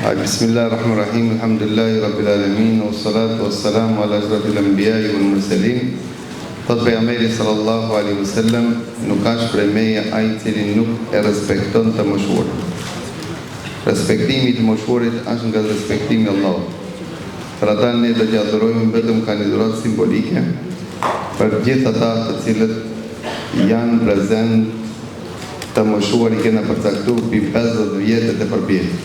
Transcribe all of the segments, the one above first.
Bismillah ar-Rahman ar-Rahim, Alhamdulillahi Rabbil Alamin, wassalatu wassalamu ala ashrafil anbiya'i wal mursalin. Thot pejgamberi sallallahu alaihi wasallam, nuk është prej meje ai i cili nuk e respekton të moshuarin. Respektimi i të moshuarit është nga respektimi i Allahut. Për ata ne do t'ia dhurojmë vetëm ka një dhuratë simbolike për gjithë ata të cilët janë prezent të moshuar i kena përcaktu pi 50 vjet e përpjetë.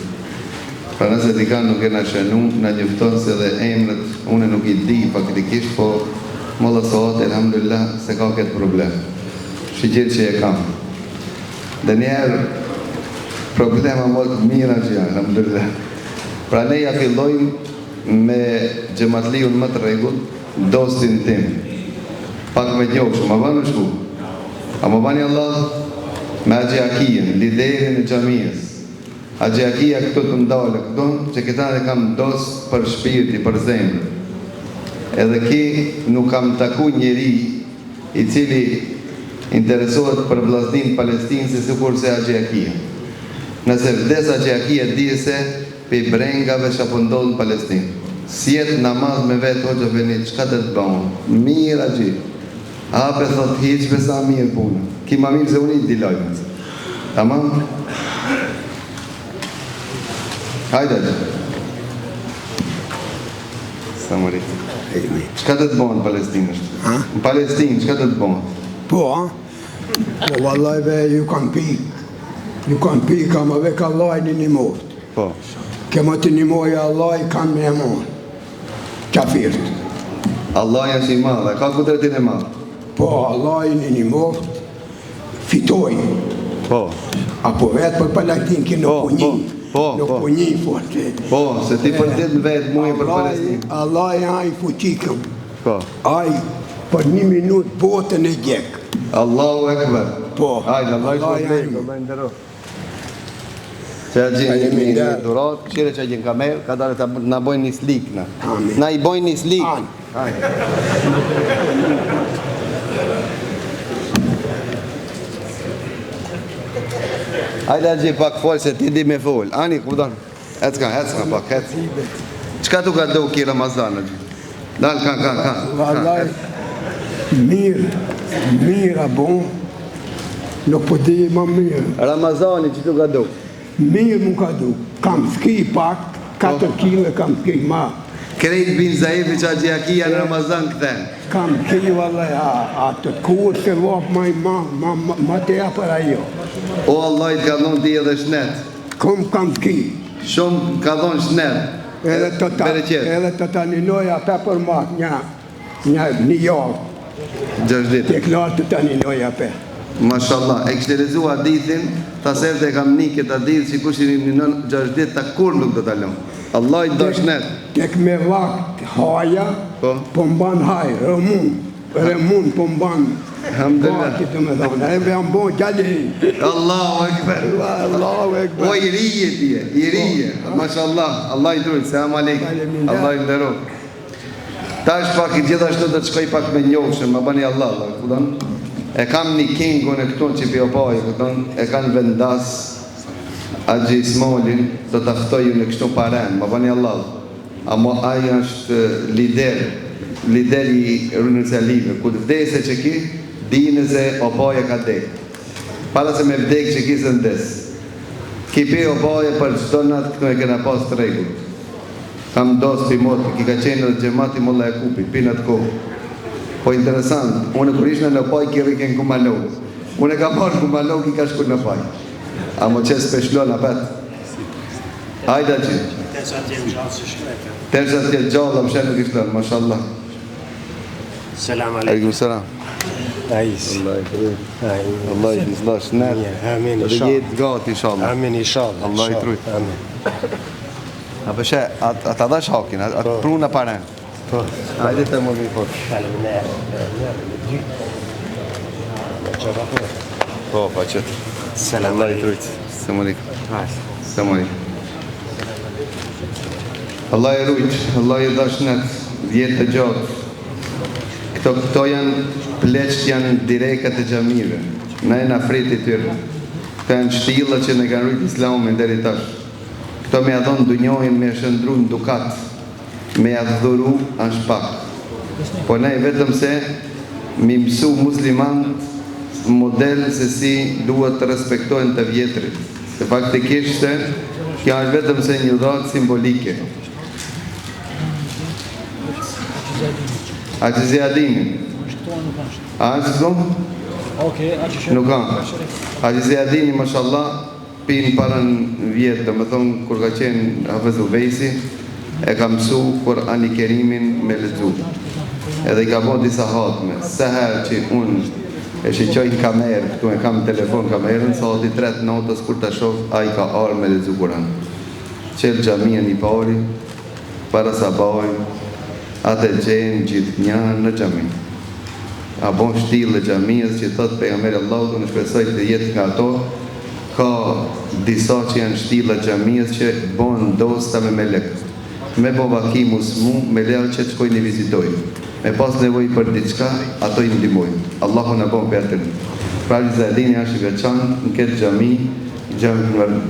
Pra nëse dikan nuk kena shënu, na njofton se dhe emrat une nuk i di faktikisht po Molla Suati elhamdulillah se ka këtë problem. Shyqyr që e kam. Dhe njerë problema më të mira që janë, elhamdulillah. Pra ne ja fillojmë me xhematliun më të rregullt, dostin tim. Pak me t'njohë, ma bani shku. A ma bani Allah me Haxhi Akijen, liderin e xhamisë. Haxhi Akia këtu të ndalë këtu, që këta e kam dost për shpirti, për zemër. Edhe ki nuk kam taku njeri i cili interesohet për vllazninë Palestinë se sikurse Haxhi Akia. Nëse vdes Haxhi Akia dije se pej brengave çka po ndodh në Palestinë. S'jet namaz me vet hoxha Feni çka do të bëun. Mirë Haxhi. A pe thot hiç be sa mirë puna. Ki ma mirë se unë i di lajmet. Tamam? Hajde Haxhi. Selam alejkum. Çka do të bëhen në Palestinë është? Ha? Në Palestinë çka do të bëhen? Po, a? Po vallaj be ju kanë pik. Ju kanë pik, ama ve ka Allahi n'nimoft. Po. Ke më të nimoj Allahi kanë me e marrë. Qafirt. Allahi është i madh, e ka kudretin e madh. Po, Allahi n'nimoft, fitoj. Po. Apo vetë për Palestinë, ki nuk Po, po një. po, Nuk po. po një fort. Po, se ti për ditë në vetë muje për Palestinë. Allahi ai fuqikëm. Po. Ai për një minut botën e gjek. Allahu Ekber. Po. Hajde, Allahu Allahu i ai. Allahu i nderoft. Se a gjenë një një dhuratë, këshire që a gjenë kamerë, ka dalë të na bojnë një slik na. Amin. Na i bojnë një slik. Amin. Hajde. Hajde a pak fol se ti di me fol. Ani, kupton? Ec ka, ec ka pak, ec. Çka tu ka do ki Ramazan aty? Dal ka ka ka. Vallaj, mirë, mirë a bon, nuk po di më mirë. Ramazani që tu ka do? Mirë mu ka du, kam thki pak, 4 kilo kam thki ma. Krejt bin zaifi që Haxhi Akia në Ramazan këthen. Kam thki vallaj, a, a të kur se vap ma i ma, ma, ma, ma të për ajo. O Allah i të ka dhonë ti edhe shnet. Kom kam thki. Shumë ka dhonë shnet. Edhe të ta, Bereqet. edhe të ta ninoja pe për mat, një, një, një javë. Gjashtë ditë. Tek lartë të ta ninoja pe. Mashallah, e kishte lexu hadithin, ta se e kam një këtë hadith që kush i ninon gjashtë ditë ta kur nuk do ta lëm. Allah i do shnet. Tek me vakt haja, Po. po mban haj, rëmun, rëmun po mban. Alhamdulillah. Gati të me thonë, e jam bo gjali. Allahu ekber. Allahu ekber. O i rije ti je, i rije. Mashallah, Allah i drujt, selam alejkum. Faleminderit. Allah i nderoft. Tash pak gjithashtu do të shkoj pak me njofshën, ma bani Allah, Allah, kupton? E kam një kingun e këtu që pi opaj, kupton? E kanë vendas Haxhi Ismailin, do ta ftoj unë kështu pa ren, ma bani Allah. Amo ai është lider, lider i Rynësjalive, ku të vdese që ki, dinë se opaje ka dek. Para se me vdek që ki se ndes. Ki pi opaje për çdo natë këtu e kena pas të rregullt. Kam dost pi mot, ki ka qenë edhe xhemat i Molla Jakupit, pi në atë kohë. Po interesant, unë kur ishna në Opaj, ki rrike në Kumanov. Unë e kam marrë në Kumanov, ki ka shku në Opaj. Amo që s'pe shlon apet. Hajde Haxhi. Tersa të jenë gjallë si shkrete. Tersa të jetë gjallë, a pse nuk i shlon, mashallah. Selam alaikum. Alaikum selam. Ais. Allah i drejt. Ai. Allah i dizla shnet. Amin Dhe inshallah. jetë gati inshallah. Amin inshallah. Allah i inshallah. trujt. Amin. A pëshe, atë ata dash hakin, atë Po. pruna paren. Po. Hajde të më mi fort. Faleminderit. Një, dy. Çfarë po? Po, pa qëtë. Selam Allah i alaikum. drujt. Selam alaikum. Hajde. Selam alaikum. Allah i rujt, Allah i dha shnet, jetë të gjatë. Këto, këto janë pleqt janë direkat e xhamive. Na jena fryti i tyre. Këto janë shtilla që ne kanë rujt islamin deri tash. Këto me ja dhonë dunjojën me e shëndru në dukat, me ja dhuru është pak. Po ne vetëm se mi mësu muslimant model se si duhet të respektojnë të vjetrit. Se faktikisht se kjo është vetëm se një dhuratë simbolike. Haxhi Ziadini. A është këtu? Nuk ka. Haxhi Ziadini, mashallah, pin para në vjetë, domethonë, kur ka qenë Hafez Uvejsi, e ka mësu Kur'ani Kerimin me lexu. Edhe i ka bo disa hatme. Sa herë që unë e shiqoj në kamerë, këtu e kam në telefon kamerën, sahati 3 të natës kur ta shoh, ai ka ardhë me lexu Kur'an. Çel xhaminë i pari, para sabahit, atë e gjen gjithnjë në xhami. A bon shtillë e xhamisë që thotë pejgamberi i Allahut unë shpresoj të jetë nga ato, ka disa që janë shtilla e xhamisë që bon dosta me melek. Me bo vaki mu smu, melaqet shkojnë i vizitojnë. Me pas nevojë për diçka, ato i ndihmojnë. Allahu na bon prej atyre. Pra Haxhi Ziadini është i veçantë në këtë xhami,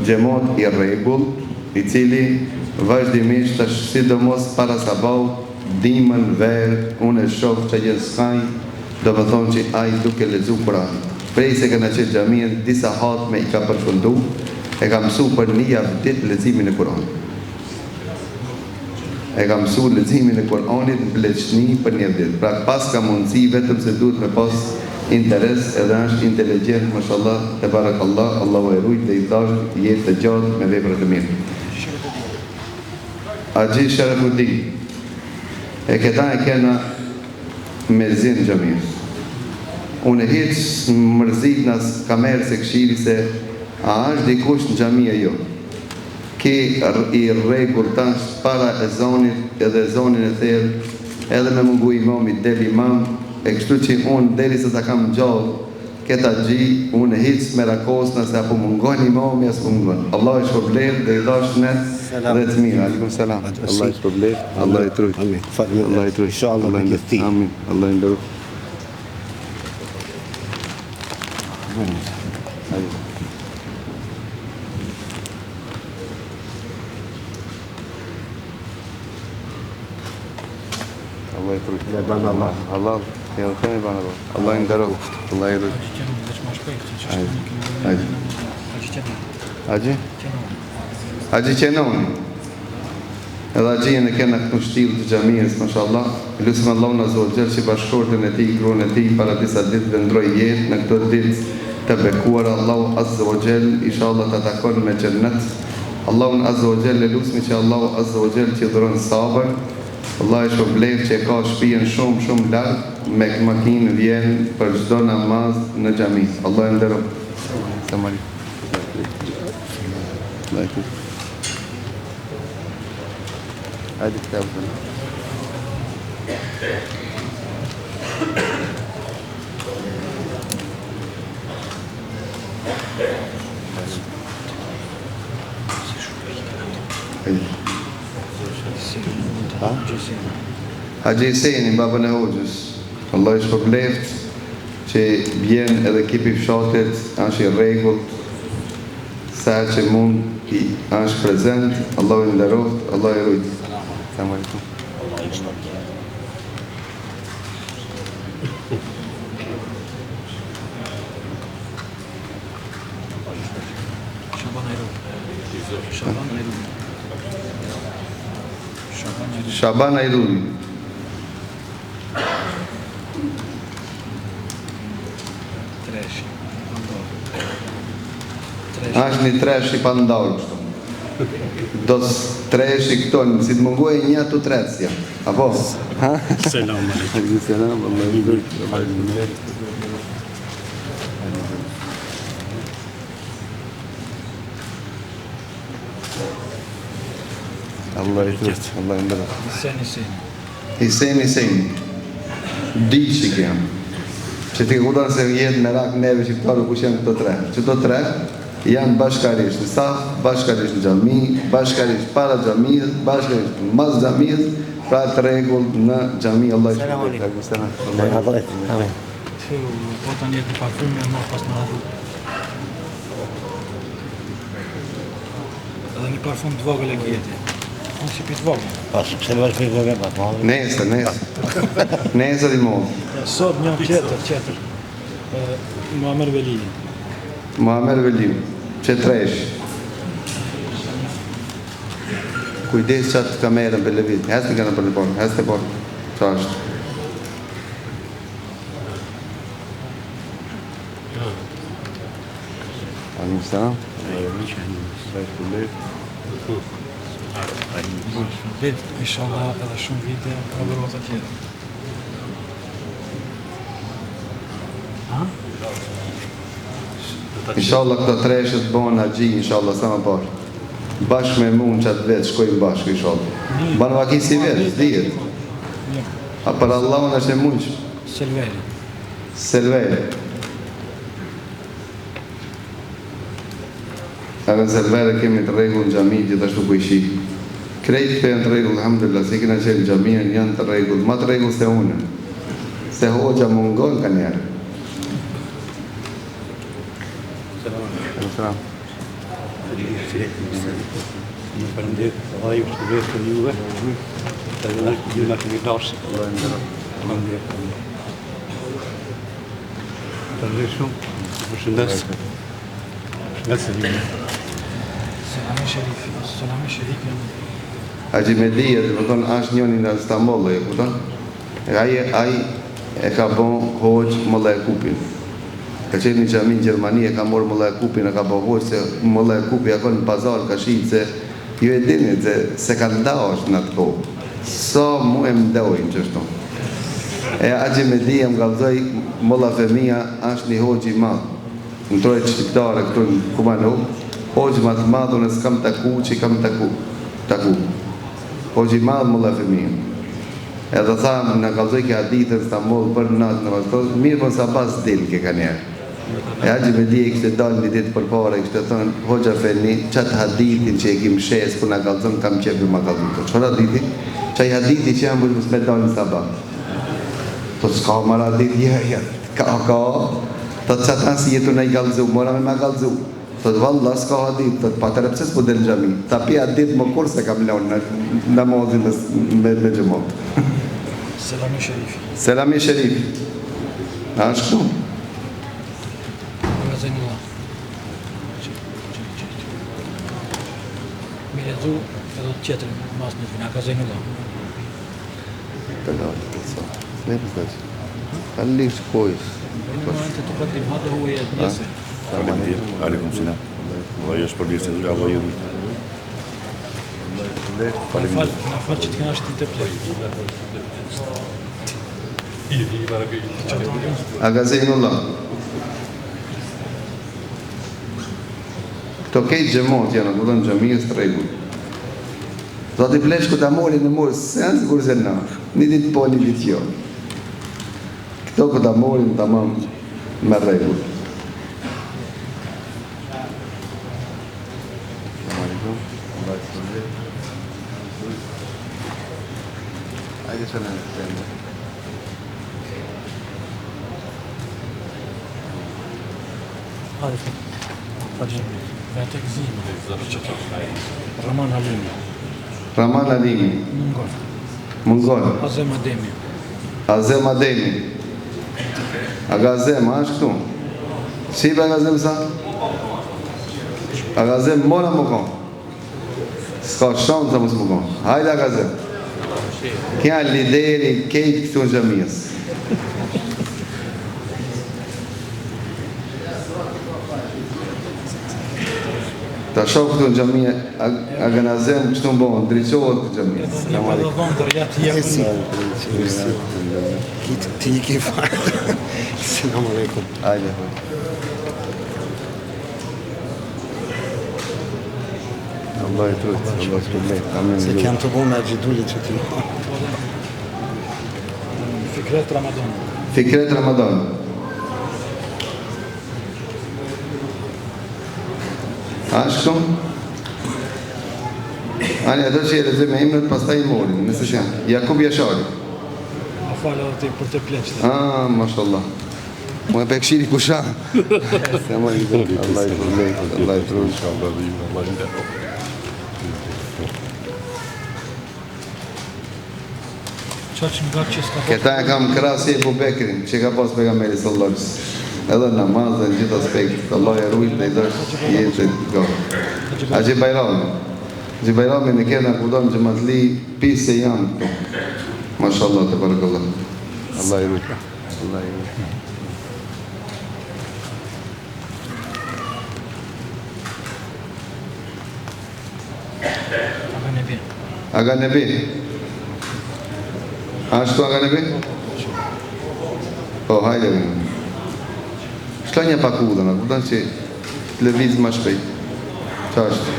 xhemat i rregullt, i cili vazhdimisht tash sidomos para sabahut, dimën, verë, unë e shoh që gjen skaj, domethonë që ai duke lexu Kur'an. Prej se kena qenë xhamien disa hatme i ka përfundu, e ka mësu për një javë ditë leximin e Kur'anit. E ka mësu leximin e Kur'anit në pleqni për një ditë. Pra paska mundësi vetëm se duhet me pas interes edhe është inteligjent mashallah tebarakallah Allahu e rujt dhe i dhashtë jetë të gjatë me vepra të mira. Haxhi Sherefudin e këta e kena myezin xhamisë. Unë hiç s'mërzitna kamerë se kshiri se a është dikush në xhami a jo. Ky i rregullt asht para ezanit edhe ezanin e therr edhe me mungu imami del imam e kështu që unë derisa ta kam gjallë ket haxhi unë hiç s'merakosna se a po mungon imami a s'po mungon Allahu e shpërbleftë dhe i dhashtë shnet dhe të mira Alejkum selam Allahu e shpërbleftë Allahu e trujt Allahu e trujt Allahu e nderoftë Amin Allahu e nderoftë Allah i trujt. Ja ban Allah. Allah, ja u kemi ban Allah. Allah i nderoftë. Allah i rujt. Hajde. Haxhi? Haxhi Qenoni. Edhe Haxhin e kena këtu shtillë të xhamisë, mashallah. Lusim Allahun Azza wa Jall që bashkëshorten e tij, gruan e tij para disa ditëve ndroi jetë në këto ditë të bekuara Allahu Azza wa Jall inshallah ta takon me xhennet. Allahun Azza wa Jall e lusmi që Allahu Azza wa Jall t'i dhuron sabër. Allahu e shpërbleftë që e ka shpijën shumë shumë larg me makinë vjen për çdo namaz në xhami. Allahu e nderoftë. Selam alejkum. Alejkum. Hajde këtë e Haxhi Hyseni, babën e hoxhës, Allah i shpërbleft që vjen edhe ekipi i fshatit, është i rregullt, Sa herë që mund i është prezent, Allahu i nderoft, Allahu i rujt. Selam aleikum. Shaban Ajruri. Treshi. Është një tresh i pandarë kështu. Do treshi këto, si të mungojë një të tretë janë. Apo? Ha? Selam aleikum. Selam, Allah. Allah i rujt, Allah i nderoftë. Hisen Hyseni. Hisen Hyseni. Di që kja. Që ti kupton se jetë merak neve shqiptarëve kush janë këto tre. Që të tre janë bashkarisht në saf, bashkarisht në xhami, bashkarisht para xhamisë, bashkarisht mas xhamisë, pra të rregullt në xhami Allah i shpërbleftë. Selam aleikum. Amin. Po tani e parfumi më pas në rrugë. Edhe një parfum të vogël e gjeti. Unë si pitë vogël. Pas, pse më është vogël pa po. Nesër, nesër. Nesër i morë. Sot një tjetër, tjetër. Muamer Veliu. Muamer Veliu. Që tresh. Kujdes qatë kamerën për lëviz. Hesë në kanë për në porë, hesë të porë. Qa është? Alejkum selam. Inshallah edhe shumë vite edhe rrota tjera. Ha? Inshallah këto treshët bëhen haxhi, inshallah sa më parë. Bashkë me mu në qatë vetë, shkojmë bashkë, inshallah. Ban vaki si vetë, s'dihet. A për Allahun është e mundshme. Selveri. Selveri. Edhe në Selver e kemi të rregull në xhami gjithashtu ku i shih. Krejt këto janë të rregull alhamdulillah si kena qenë në xhami janë të rregull, ma të rregull se unë. Se hoxha mungon kanjëherë. Selam. Faleminderit, Allah ju shpërbleftë për juve. Edhe na ju na keni dashur. Faleminderit. Faleminderit shumë. Ju përshëndes. Përshëndes të juve. Selami Sherifi, Selami Sherifi. Haxhi Medija, do të thonë, është njëri nga Stambolli, e kupton? Ai ai e ka bo hoxhë Molla Jakupin. Ka qenë në xhami në Gjermani e ka marrë Molla Jakupin e ka bo hoxhë se Molla Jakupi a kon në pazar ka shit se ju e dini se s'e kanë dashtë në atë kohë. Sa mu e mendojnë qështu. E Haxhi Medija më kallzoi Molla Femija asht një hoxhë i madh në trojet shqiptare këtu në Kumanovë, hoxhë ma të madh unë s'kam taku që kam taku taku. Hoxhë i madh Molla Femija. Edhe tha na kallzoi ke hadithe në Stamboll për natë në vazhdo, mirëpo në sabah s'dil ke kanjëherë. E Haxhi Medija i kishte dalë një ditë përpara i kishte thënë Hoxha Feni qat hadithin që e ki mshesë kur na kallzon kam qejf me ma kallzu thotë çfarë hadithi? Qaj hadithi që jam mos me dalë në sabah. Thotë s'ka more hadith jo jo ka ka thotë qata si je tu na i kallzu mora me ma kallzu. Thotë valla s'ka hadith, thotë po atëherë pse s'po del në xhami? Tha pi atë ditë më kurrë s'e kam lënë namazin me me me xhemat. Selami Sherifi. Selami Sherifi. A është këtu? Nga Zejnullah. Mi lexu edhe të tjetrin mas një vina, ka Zejnullah. Të lartë, të sa. Ne për të خليك كويس. بينما أنت تقدم هذا هو يسر. Faleminderit. Aleikum selam. Allah ju shpërbleftë, Allah ju rrit. Na fal, na fal që të kena shti të plek. Aga Zejnullah. Këto kejt xhemat janë, kupton xhamisë të rregullt. Zoti pleq ku ta morin në mor sen sikurse na. Një ditë po, një ditë jo. Këto ku ta morin tamam me rregull. Hajde që në në Hajde. Vetë gëzimi. Raman Halimi. Raman Halimi. Mungon. Mungon. Azem Ademi. Azem Ademi. Aga Azem, a është këtu? Si be Aga Azem sa? Aga Azem mora më konë. S'ka shansa mos më konë. Hajde Aga Azem. Kja lideri kejt këtu në xhamisë. Ta shoh këtu në xhami Aga Azem kështu më bon, ndriçohet këtë xhami. Selam aleikum. Ti i ke fare. Selam aleikum. Hajde. Allah i trujt, Allah i shpërbleftë. Amin. Se kam të bënë me gjiduli që ti. Fikret Ramadan. Fikret Ramadan. A është këtu? Ani, ato që e lexoj me emrat, pastaj i morin, nëse që janë. Jakub Jashari. A falë edhe ti për të pleqtë. Ah, mashallah. Mu e pekshiri kusha. Se më i dhënë, Allah i përlejtë, Allah i trujtë. Allah ju, Allah i nderoftë. Qaq nga që s'ka Këta e kam krah si Ebu Bekrin, që ka pas pejgamberi sallallahu alaihi wasallam. Edhe namaz dhe në gjithë aspektet. Allah e rujt dhe i dhashtë jetë të gjatë. Haxhi Bajrami. Haxhi Bajrami në kena kupton xhematli pis se janë këtu. Mashallah tebarakallah. Allah i rujt. Allah i rujt. Aga Nebi. Aga Nebi. A është Aga Nebi? Po, hajde Aga Nebi. Shto një pak udhën, a kupton që të lëviz ma shpejt. Qa është?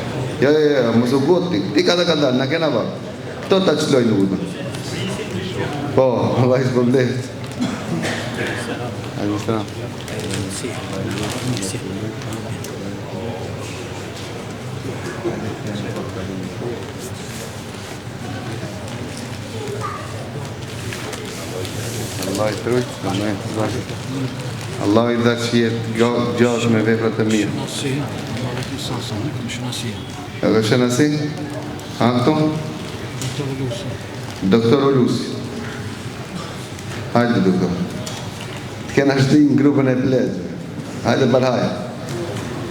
Jo, jo, jo, mos u ngut ti, ti ka dhe ka dalë, na kena vak. Këto ta qlojnë udhën. Po, Allah i shpërbleftë. Alejkum selam. Allah i të rujtë, Allah i dhashtë jetë gjatë me vepra të mirë. Edhe shënasi? A këtu? Doktor Ulusi. Hajde, doktor. Të kena shti në grupën e pleqve. Hajde barhaj.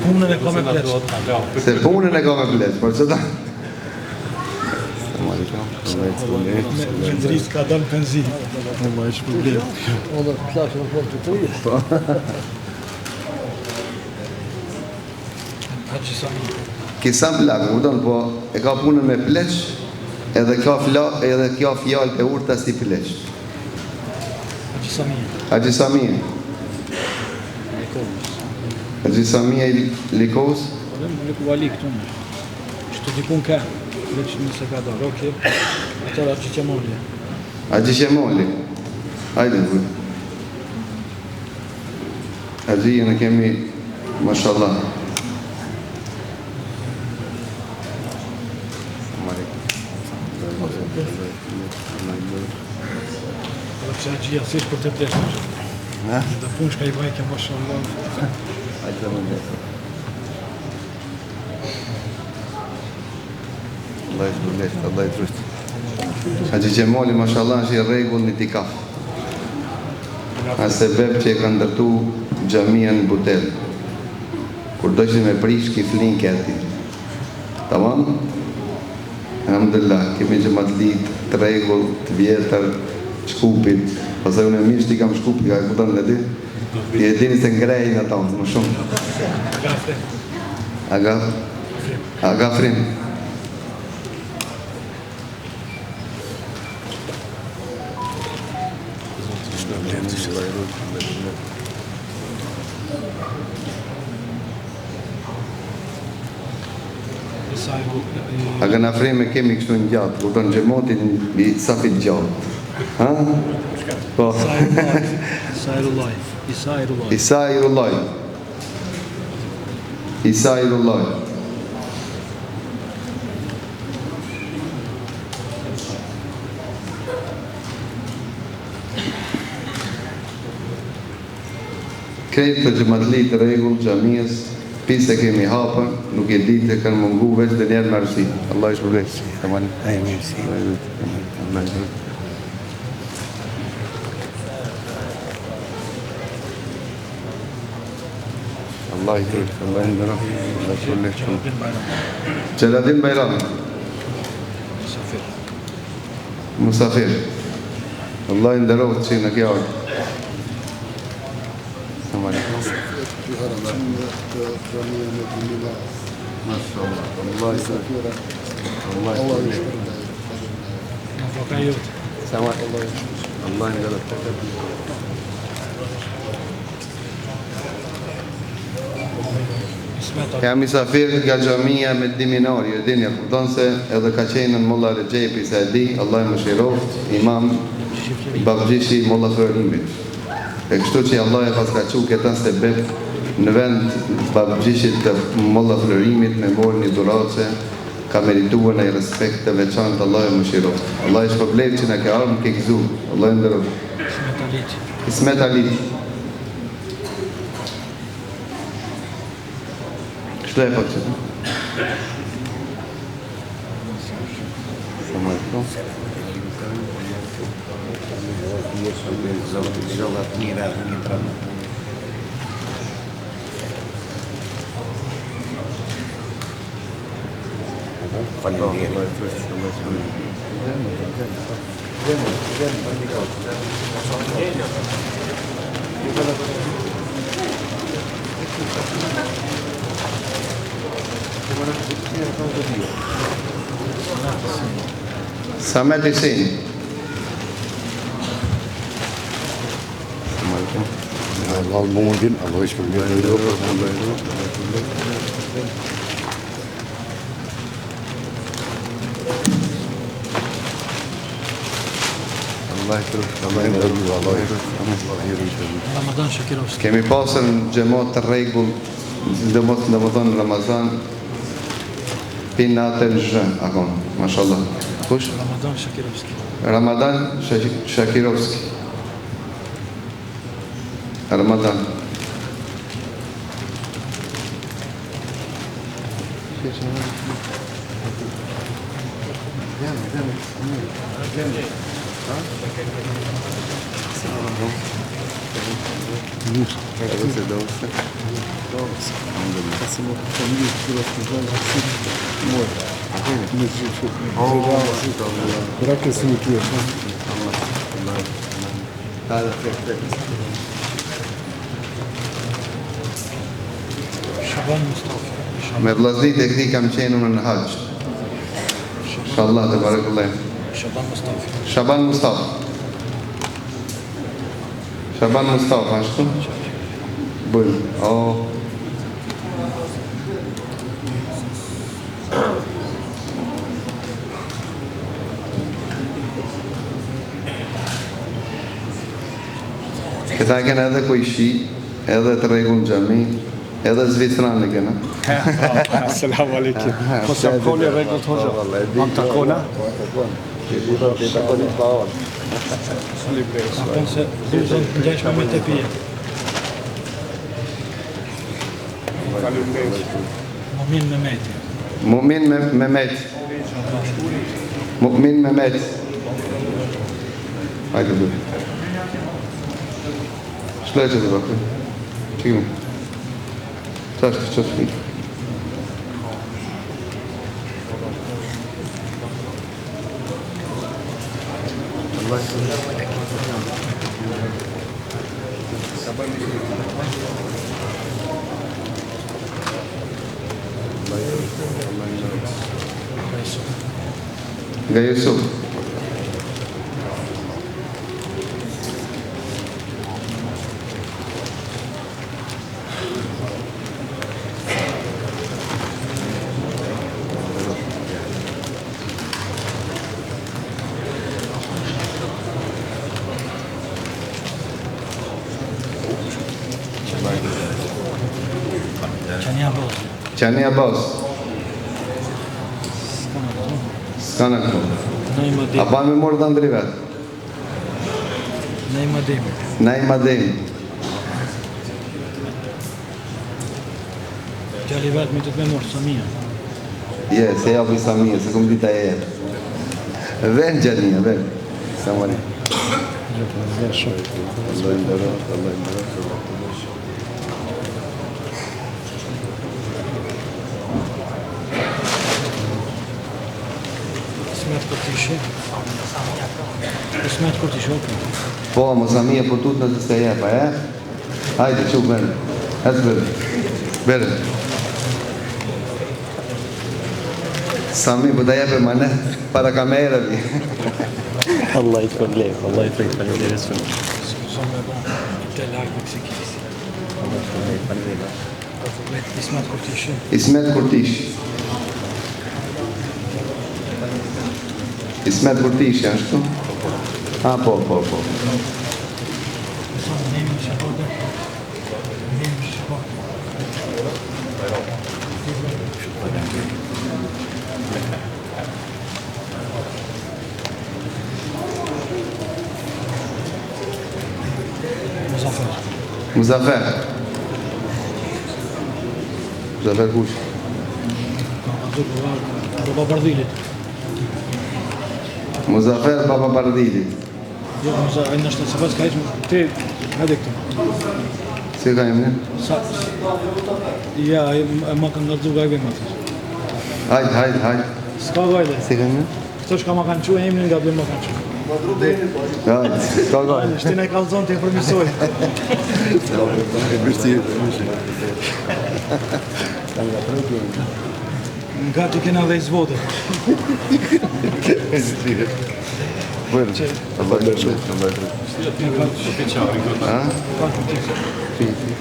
Punën e ka me pleq. Se punën e ka me pleq, por që ta? Me ndrit ka dalë penzi. Allah e shpërbleftë. Unë të plaqë në fund të tri. Po. Haxhi Sami. Kisa plak, kupton, po e ka punën me pleq, edhe ka fla, edhe ka fjalë e urta si pleq. Haxhi Sami. Haxhi Sami. Haxhi Sami i Likovës. Po dhe më liku vali këtu në. Qëtu dikun ka, veç nëse ka dorë, okej. Atëherë Haxhi Qemoli. Haxhi Qemoli. Hajde, bujë. Haxhi ne kemi mashallah. Edhe pse Haxhia s'është për të pleqtë. Na? Dhe punë shka i bajke, mashallah. Hajde më ndesë. Allah i shpërbleftë, Allah i t'rujtë. Haxhi Qemoli, mashallah, është i rregull në itikaf. A sebep që e ka ndërtu xhamia në Butel. Kur dojshin me prish, ki flin keti. Tamam? Elhamdulillah, kemi xhematli të rregull, të vjetër, Shkupit. Pastaj unë mirë që i kam Shkupit, ka e kupton e di? Ti e dini se ngrejnë ato, më shumë. Aga Aga Afrim. Aga Afrim e kemi kështu në gjatë, kupton xhematin i safit gjatë. Ha? Po. Isa Irullaj. Isa Irullaj. Isa Irullaj. Isa Irullaj. Krejt këto xhematli të rregull xhamisë pi se kemi hapë nuk e di të kanë mungu veç ndonjëherë me arsye Allah i shpërbleftë Amin Allah i t'rujtë Allah i nderoftë Allah i shpërbleftë shumë Xheladin Bajrami Musafir Musafir Allah i nderoftë që në kjo ardhë Selam alaikum. Mashallah. Allah i Allah i Selam Allah i nderoftë. Jam misafir nga xhamia me diminor, ju e dini, e kupton se edhe ka qenë në Molla Rexhepi, se e di, Allah e mëshiroftë, imam babgjyshi Molla Florimit. E kështu që Allah e paska çu këta sebep në vend babgjyshit të Molla Florimit me morë një dhuratë që ka merituar naj respekt të veçantë Allah e mëshiroftë. Allah e shpërbleftë që na ke ardhë më ke gëzu. Allah e nderoftë. Ismet Aliti. Ismet Aliti. Kështu e pak që të? Sa më e Samet Hyseni. Allah mundin, Allah i shpërbleftë. Allah i nderuar, Allah i Allah i rritë. Ramadan Shakirovski. Kemi pasur në xhemat të rregull, sidomos domethënë në Ramazan, pin natën zhë, akoma, mashallah. Kush? Ramadan Shakirovski. Ramadan Shakirovski. Ramadan. Shaban Mustafa. Me vllaznit e këtij kam qenë unë në haxh. Inshallah tebarekallah. Shaban Mustafa. Shaban Mustafa. Shaban Mustafa, ashtu? Bëjmë. Oh. Këta e kena edhe kojshi, edhe të rregull në xhami, edhe Zvicran e kena. Selam aleikum. Po sa koni rregullt hoxha. Am takona? A se bluzën të ngjashme me tepije. Mumin Mehmeti. Mumin Mehmeti. Mumin Mehmeti. Hajde bëj. Shloj që të bakë. Qimë. Tash të që të Nga Yusuf. Qani Abbas. Qani Abbas. S'ka në këtu. Naim A Ademi. pa me morë dhe ndri vetë? Naim Ademi. Naim Ademi. Djali vetë me të të me morë, Samia. Je, se japi Samia, se kum dita e jep. Ven Gjania, ven. Selam aleikum. Allah i nderoftë, Allah i nderoftë. Ismet Kurtishi. Ismet Kurtishi, okej. Po, mo Samia po tut nëse se jep, a e? Hajde, qu, ven. Ec ven. Ven. Sami, po ta jepe ma ne, para kamerave. Allah i të përblef, Allah i të faleminderit shumë. Sa me ba, të lajë Meksikis. Ismet Kurtishi. Ismet Kurtishi. Ismet Kurtishi, ashtu? A, po, po, po. Sa nemi që po dhe. Nemi që po. Muzafer. Muzafer. Muzafer kush? Baba Bardhilit. Muzafer Baba Bardhilit. Jo, mos ai ndoshta se pas ka heq. Ti, hajde këtu. Si ka emrin? Sa Ja, ai më kanë ngadzu gajbe më thësh. Hajde, hajde, hajde. S'ka gajle. Si ka emrin? Këto shka ma kanë çu emrin nga ma kanë çu. Hajde, s'ka gajle. Shtina e kallzon të përmirësoj. E vështirë. Nga ti kena dhe izvote. Bujrë. Allah ju shpërbleftë, Allah ju shpërbleftë. Ha? Fi, fi.